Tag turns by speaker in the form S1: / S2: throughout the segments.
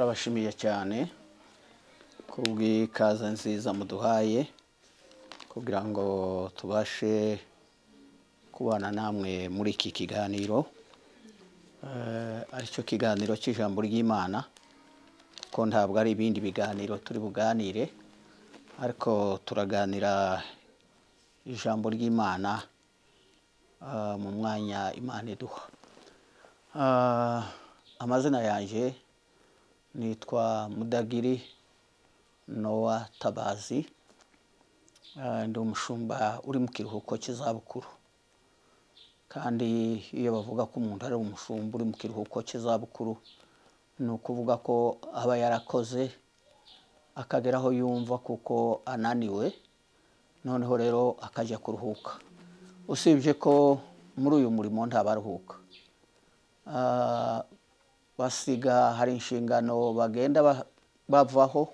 S1: Turabashimiye cyane kubw'ikaze nziza muduhaye kugira ngo tubashe kubana namwe muri iki kiganiro, aricyo kiganiro cy'ijambo ry'Imana, ko ntabwo ari ibindi biganiro turi buganire, ariko turaganira ijambo ry'Imana mu mwanya Imana iduha. Amazina yanjye nitwa Mudagiri Noah Tabazi, ndi umushumba uri mu kiruhuko cy'izabukuru. Kandi iyo bavuga ko umuntu ari umushumba uri mu kiruhuko cy'izabukuru, ni ukuvuga ko aba yarakoze akageraho yumva kuko ananiwe, noneho rero akajya kuruhuka. Usibye ko muri uyu murimo ntabaruhuka, basiga hari inshingano bagenda bavaho,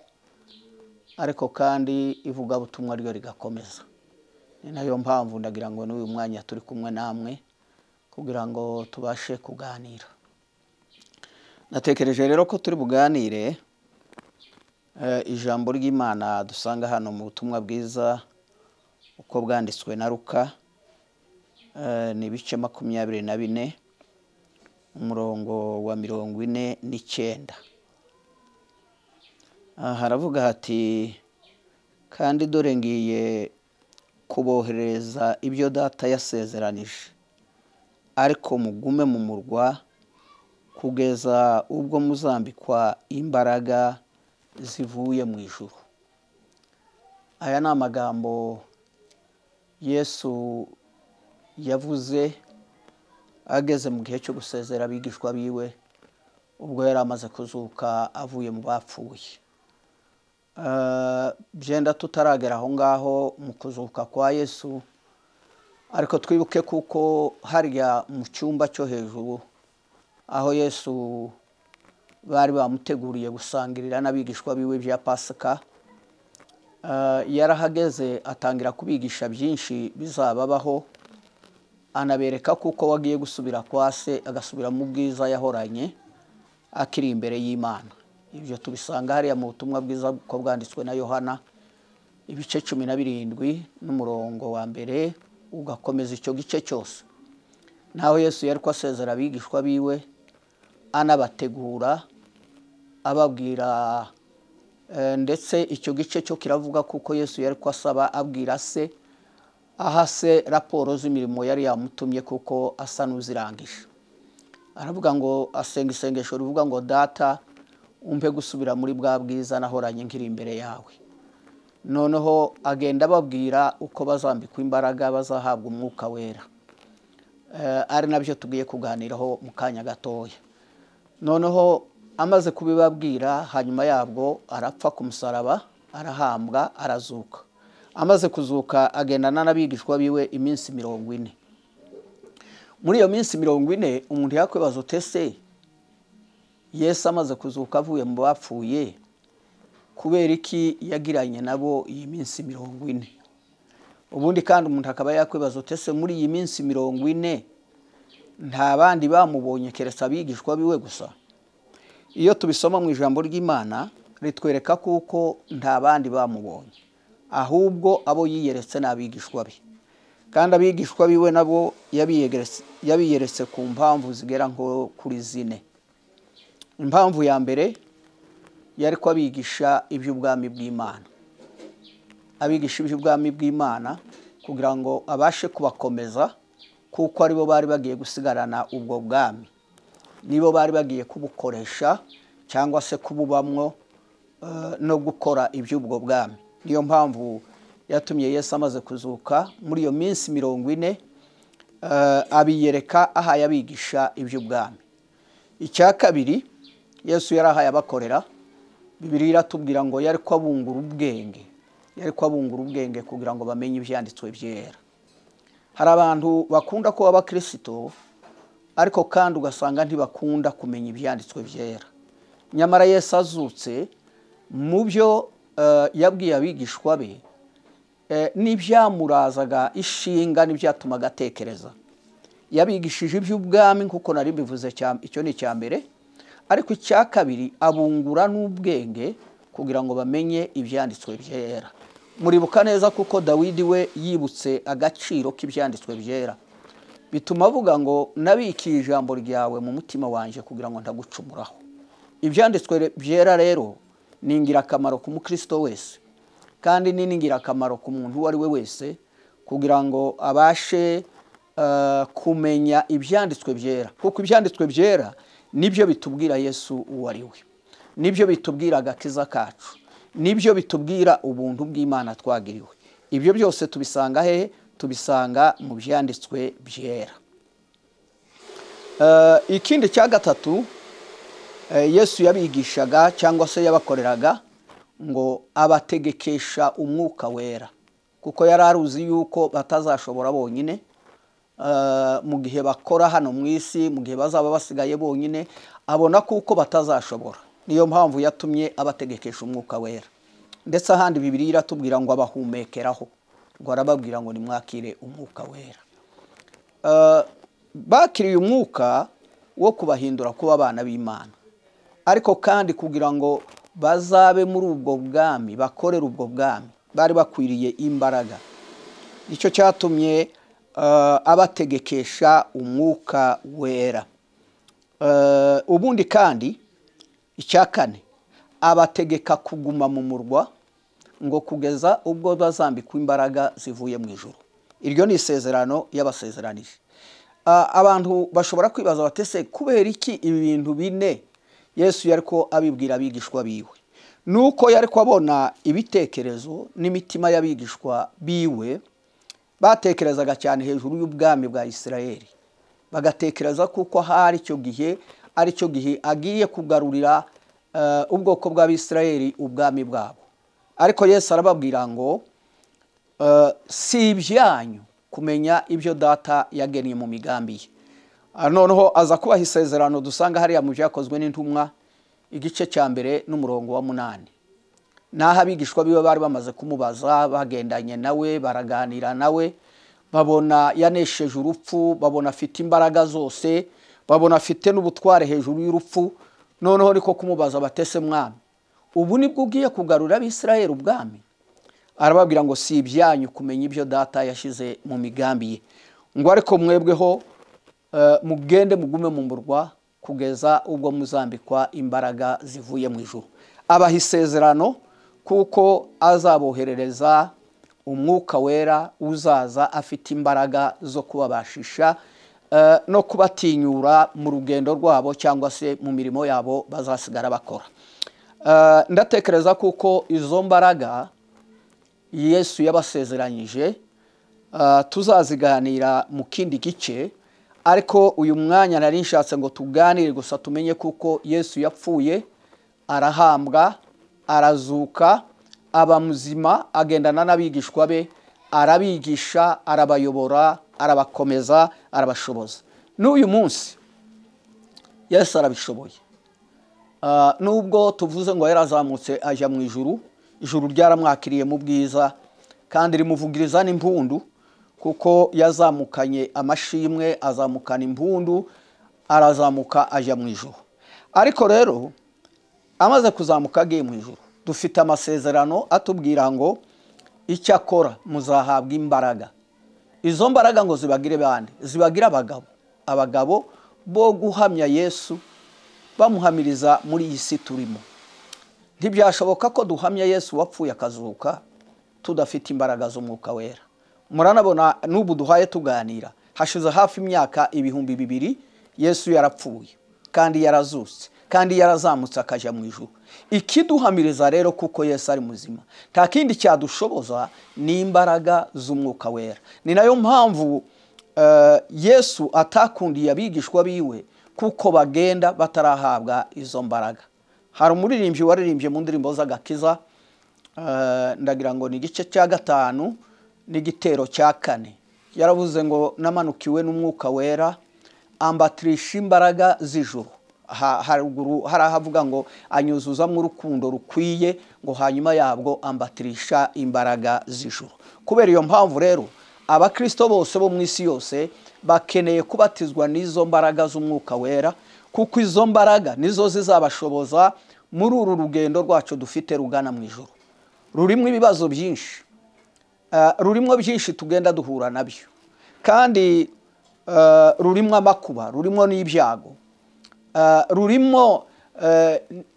S1: ariko kandi ivugabutumwa ryo rigakomeza. Ni nayo mpamvu ndagira ngo n'uyu mwanya turi kumwe namwe kugira ngo tubashe kuganira. Natekereje rero ko turi buganire ijambo ry'Imana dusanga hano mu butumwa bwiza uko bwanditswe na Luka, ni ibice 24 umurongo wa 49. Haravuga hati: kandi dore ngiye kubohereza ibyo data yasezeranije, ariko mugume mu murwa kugeza ubwo muzambikwa imbaraga zivuye mu ijuru. Aya ni amagambo Yesu yavuze ageze mu gihe cyo gusezera abigishwa biwe, ubwo yari amaze kuzuka avuye mu bapfuye. Byenda tutaragera aho ngaho mu kuzuka kwa Yesu, ariko twibuke kuko harya mu cyumba cyo hejuru aho Yesu bari bamuteguriye gusangirira n'abigishwa biwe bya Pasika, yarahageze atangira kubigisha byinshi bizababaho, anabereka kuko wagiye gusubira kwa se agasubira mu bwiza yahoranye akiri imbere y'Imana. Ibyo tubisanga hariya mu butumwa bwiza ko bwanditswe na Yohana ibice 17 n'umurongo wa mbere ugakomeza icyo gice cyose. Naho Yesu yari ko asezera abigishwa biwe anabategura ababwira, ndetse icyo gice cyo kiravuga kuko Yesu yari ko asaba abwira se aha se raporo z'imirimo yari yamutumye kuko asa n'uzirangije. Aravuga ngo asenga isengesho rivuga ngo: Data, umpe gusubira muri bwa bwiza nahoranye nkiri imbere yawe. Noneho agenda ababwira uko bazambikwa imbaraga, bazahabwa umwuka wera, ari nabyo tugiye kuganiraho mu kanya gatoya. Noneho amaze kubibabwira, hanyuma yabwo arapfa ku musaraba, arahambwa, arazuka. Amaze kuzuka agendana n'abigishwa biwe iminsi 40. Muri iyo minsi 40 umuntu yakwibaza utese, Yesu amaze kuzuka avuye mu bapfuye, kubera iki yagiranye nabo iyi minsi 40? Ubundi kandi umuntu akaba yakwibaza utese, muri iyi minsi 40 nta bandi bamubonye keretse abigishwa biwe gusa? Iyo tubisoma mu ijambo ry'Imana ritwereka kuko nta bandi bamubonye, ahubwo abo yiyeretse n'abigishwa be. Kandi abigishwa biwe nabo yabiyeretse ku mpamvu zigera nko kuri 4. Impamvu ya mbere yari ko abigisha iby'ubwami bw'Imana, abigisha iby'ubwami bw'Imana kugira ngo abashe kubakomeza, kuko aribo bari bagiye gusigarana ubwo bwami, nibo bari bagiye kubukoresha cyangwa se kububamwo no gukora iby'ubwo bwami. Niyo mpamvu yatumye Yesu amaze kuzuka muri iyo minsi 40 abiyereka ahaye abigisha iby'ubwami. Icya kabiri Yesu yarahaye abakorera, Bibiliya iratubwira ngo yari ko abungura ubwenge, yari ko abungura ubwenge kugira ngo bamenye ibyanditswe byera. Hari abantu bakunda kuba abakristo, ariko kandi ugasanga ntibakunda kumenya ibyanditswe byera. Nyamara Yesu azutse, mu byo yabwiye abigishwa be, n'ibyamurazaga ishinga n'ibyatumaga atekereza, yabigishije iby'ubwami nkuko nari mbivuze, icyo ni icya mbere. Ariko icya kabiri, abungura n'ubwenge kugira ngo bamenye ibyanditswe byera. Muribuka neza kuko Dawidi we yibutse agaciro k'ibyanditswe byera, bituma avuga ngo nabikiye ijambo ryawe mu mutima wanjye kugira ngo ntagucumuraho. Ibyanditswe byera rero ni ingirakamaro ku mukristo wese, kandi ni n'ingirakamaro ku muntu uwo ari we wese, kugira ngo abashe kumenya ibyanditswe byera, kuko ibyanditswe byera nibyo bitubwira Yesu uwo ari we, nibyo bitubwira agakiza kacu, nibyo bitubwira ubuntu bw'Imana twagiriwe. Ibyo byose tubisanga hehe? Tubisanga mu byanditswe byera. Ikindi cya gatatu Yesu yabigishaga cyangwa se yabakoreraga, ngo abategekesha umwuka wera, kuko yari aruzi yuko batazashobora bonyine mu gihe bakora hano mu isi, mu gihe bazaba basigaye bonyine, abona kuko batazashobora. Niyo mpamvu yatumye abategekesha umwuka wera. Ndetse ahandi Bibiliya iratubwira ngo abahumekeraho, ngo arababwira ngo nimwakire umwuka wera. Bakiriye umwuka wo kubahindura kuba abana b'Imana, ariko kandi kugira ngo bazabe muri ubwo bwami, bakorere ubwo bwami, bari bakwiriye imbaraga. Icyo cyatumye abategekesha umwuka wera. Ubundi kandi icya kane, abategeka kuguma mu murwa ngo kugeza ubwo bazambikwa imbaraga zivuye mu ijuru. Iryo ni isezerano yabasezeranije. Abantu bashobora kwibaza bati ese kubera iki ibi bintu bine Yesu yariko abibwira abigishwa biwe? Nuko yariko abona ibitekerezo n'imitima y'abigishwa biwe, batekerezaga cyane hejuru y'ubwami bwa Isirayeli, bagatekereza kuko hari icyo gihe ari cyo gihe agiye kugarurira ubwoko bw'Abisirayeli ubwami bwabo. Ariko Yesu arababwira ngo si ibyanyu kumenya ibyo data yagennye mu migambi ye. Noneho aza kubaha isezerano dusanga hariya mu byakozwe n'intumwa igice cya 1 n'umurongo wa 8. Naho abigishwa biwe bari bamaze kumubaza, bagendanye nawe, baraganira nawe, babona yanesheje urupfu, babona afite imbaraga zose, babona afite n'ubutware hejuru y'urupfu. Noneho niko kumubaza batese mwami, ubu nibwo ugiye kugarura Abisirayeli ubwami? Arababwira ngo si ibyanyu kumenya ibyo data yashize mu migambi ye, ngo ariko mwebweho mugende mugume mu murwa kugeza ubwo muzambikwa imbaraga zivuye mu ijuru. Abaha isezerano kuko azaboherereza umwuka wera uzaza afite imbaraga zo kubabashisha no kubatinyura mu rugendo rwabo cyangwa se mu mirimo yabo bazasigara bakora. Ndatekereza kuko izo mbaraga Yesu yabasezeranyije tuzaziganira mu kindi gice, ariko uyu mwanya nari nshatse ngo tuganire gusa tumenye kuko Yesu yapfuye, arahambwa, arazuka, aba muzima, agendana n'abigishwa be, arabigisha, arabayobora, arabakomeza, arabashoboza. N'uyu munsi Yesu arabishoboye. Nubwo tuvuze ngo yarazamutse ajya mu ijuru, ijuru ryaramwakiriye mu bwiza kandi rimuvugiriza n'impundu, kuko yazamukanye amashimwe, azamukana impundu, arazamuka ajya mu ijuru. Ariko rero amaze kuzamuka agiye mu ijuru, dufite amasezerano atubwira ngo icyo akora muzahabwa imbaraga. Izo mbaraga ngo zibagire bande? Zibagire abagabo, abagabo bo guhamya Yesu, bamuhamiriza muri iyi si turimo. Ntibyashoboka ko duhamya Yesu wapfuye akazuka tudafite imbaraga z'umwuka wera. Muranabona n'ubu duhaye tuganira, hashize hafi imyaka 2000 Yesu yarapfuye kandi yarazutse kandi yarazamutse akaja mu ijuru. Ikiduhamiriza rero kuko Yesu ari muzima, nta kindi cyadushoboza ni imbaraga z'umwuka wera. Ni nayo mpamvu Yesu atakundiye abigishwa biwe kuko bagenda batarahabwa izo mbaraga. Hari umuririmbyi waririmbye mu ndirimbo z'agakiza, ndagira ngo ni igice cya 5 n'igitero cya 4. Yaravuze ngo namanukiwe n'umwuka wera ambatirisha imbaraga z'ijuru. Haruguru harahavuga ngo anyuzuza mu rukundo rukwiye, ngo hanyuma yabwo ambatirisha imbaraga z'ijuru. Kubera iyo mpamvu rero abakristo bose bo mu isi yose bakeneye kubatizwa n'izo mbaraga z'umwuka wera, Kuko izo mbaraga nizo zizabashoboza muri uru rugendo rwacu dufite rugana mu ijuru. Rurimo ibibazo byinshi, rurimo byinshi tugenda duhura nabyo, kandi rurimo amakuba, rurimo n'ibyago, rurimo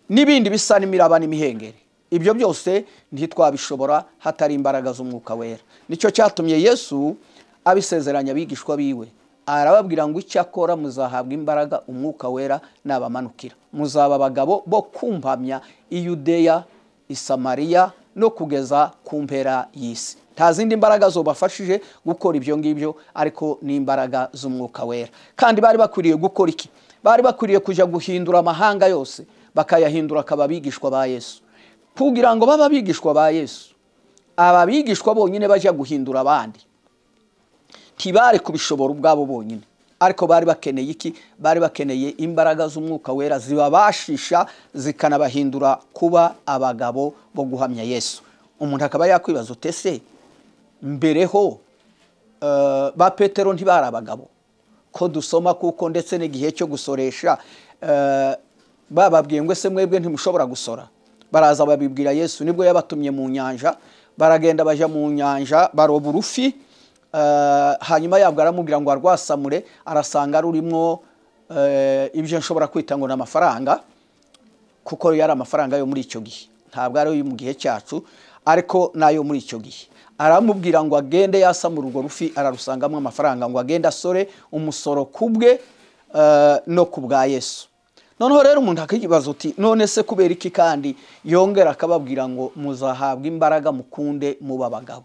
S1: n'ibindi bisa n'imiraba n'imihengeri. Ibyo byose ntitwabishobora hatari imbaraga z'umwuka wera. Nicyo cyatumye Yesu abisezeranya abigishwa biwe, arababwira ngo icyakora muzahabwa imbaraga umwuka wera nabamanukira, muzaba abagabo bo kumpamya i Yudeya, i Samariya no kugeza ku mpera y'isi. Nta zindi mbaraga zobafashije gukora ibyo ngibyo, ariko ni imbaraga z'umwuka wera. Kandi bari bakwiriye gukora iki? Bari bakwiriye kujya guhindura amahanga yose, bakayahindura akaba abigishwa ba Yesu. Kugira ngo babe abigishwa ba Yesu, ababigishwa bonyine bajya guhindura abandi ntibari kubishobora ubwabo bonyine, ariko bari bakeneye iki? Bari bakeneye imbaraga z'umwuka wera zibabashisha zikanabahindura kuba abagabo bo guhamya Yesu. Umuntu akaba yakwibaza utese mbereho ba Petero ntibari abagabo ko dusoma, kuko ndetse n'igihe cyo gusoresha bababwiye ngo se mwebwe ntimushobora gusora, baraza babibwira Yesu. Nibwo yabatumye mu nyanja, baragenda baja mu nyanja baroba urufi. Hanyuma yabwo aramubwira ngo arwasamure, arasanga rurimo ibyo nshobora kwita ngo n'amafaranga, kuko yari amafaranga yo muri icyo gihe, ntabwo ari ayo mu gihe cyacu, ariko nayo muri icyo gihe. Aramubwira ngo agende yasamura urwo rufi, ararusangamo amafaranga, ngo agende asore umusoro kubwe no ku bwa Yesu. Noneho rero umuntu akibaza uti none se kubera iki kandi yongera akababwira ngo muzahabwa imbaraga mukunde muba abagabo?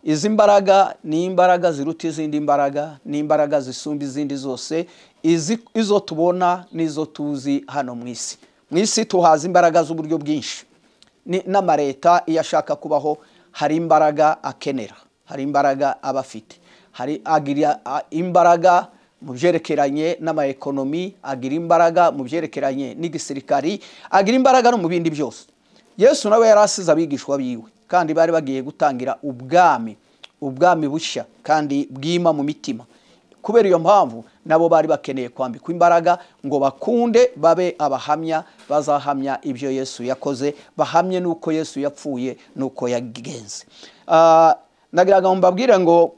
S1: Izi mbaraga ni imbaraga ziruta izindi mbaraga, ni imbaraga zisumba izindi zose, izo tubona n'izo tuzi hano mu isi. Mu isi tuhaza imbaraga z'uburyo bwinshi, n'amareta iyo ashaka kubaho hari imbaraga akenera, hari imbaraga aba afite, hari agira imbaraga mu byerekeranye n'amaekonomi, agira imbaraga mu byerekeranye n'igisirikari, agira imbaraga no mu bindi byose. Yesu nawe yari asize abigishwa biwe, kandi bari bagiye gutangira ubwami, ubwami bushya kandi bwima mu mitima. Kubera iyo mpamvu nabo bari bakeneye kwambikwa imbaraga ngo bakunde babe abahamya bazahamya ibyo Yesu yakoze, bahamye nuko Yesu yapfuye nuko yagenze. Nagiraga mbabwire ngo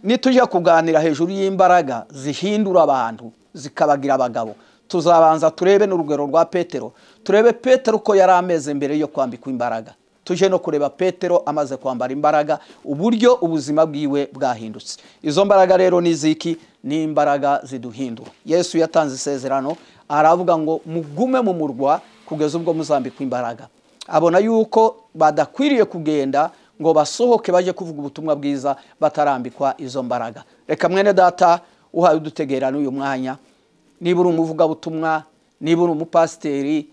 S1: nitujya kuganira hejuru y'imbaraga zihindura abantu zikabagira abagabo, tuzabanza turebe n'urugero rwa Petero, turebe Petero uko yari ameze mbere yo kwambikwa imbaraga, tuje no kureba Petero amaze kwambara imbaraga uburyo ubuzima bwiwe bwahindutse. Izo mbaraga rero ni ziki? Ni imbaraga ziduhindura. Yesu yatanze isezerano aravuga ngo mugume mu murwa kugeza ubwo muzambikwa imbaraga. Abona yuko badakwiriye kugenda ngo basohoke baje kuvuga ubutumwa bwiza batarambikwa izo mbaraga. Reka mwene data uhaye udutegera n'uyu mwanya, niba uri umuvugabutumwa, niba uri umupasiteri,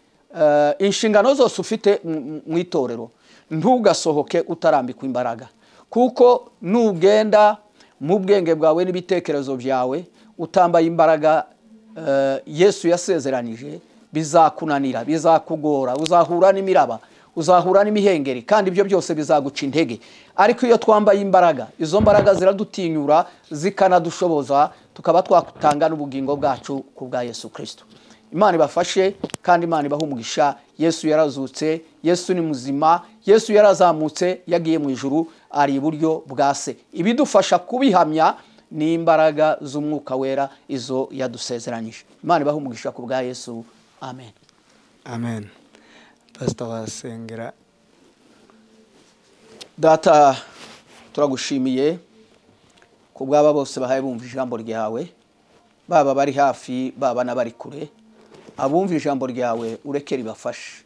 S1: inshingano zose ufite mu itorero, ntugasohoke utarambikwa imbaraga. Kuko nugenda mu bwenge bwawe n'ibitekerezo byawe utambaye imbaraga Yesu yasezeranije, bizakunanira, bizakugora, uzahura n'imiraba, uzahura n'imihengeri, kandi ibyo byose bizaguca intege. Ariko iyo twambaye imbaraga, izo mbaraga ziradutinyura zikanadushoboza, tukaba twatanga n'ubugingo bwacu ku bwa Yesu Kristo. Imana ibafashe kandi Imana ibahe umugisha. Yesu yarazutse, Yesu ni muzima, Yesu yarazamutse, yagiye mu ijuru, ari iburyo bwa se. Ibidufasha kubihamya ni imbaraga z'umwuka wera izo yadusezeranyije. Imana ibahe umugisha ku bwa Yesu. Amen.
S2: Amen. Pastor wasengera.
S1: Data, turagushimiye ku bw'aba bose bahaye bumva ijambo ryawe, baba bari hafi, baba n'abari kure. Abumva ijambo ryawe ureke ribafashe,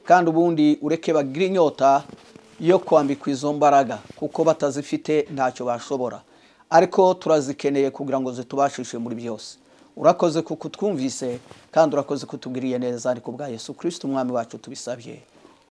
S1: kandi ubundi ureke bagire inyota yo kwambikwa izo mbaraga, kuko batazifite ntacyo bashobora, ariko turazikeneye kugira ngo zitubashishe muri byose. Urakoze kuko utwumvise, kandi urakoze kutugiriye neza, ariko bwa Yesu Kristo umwami wacu tubisabye.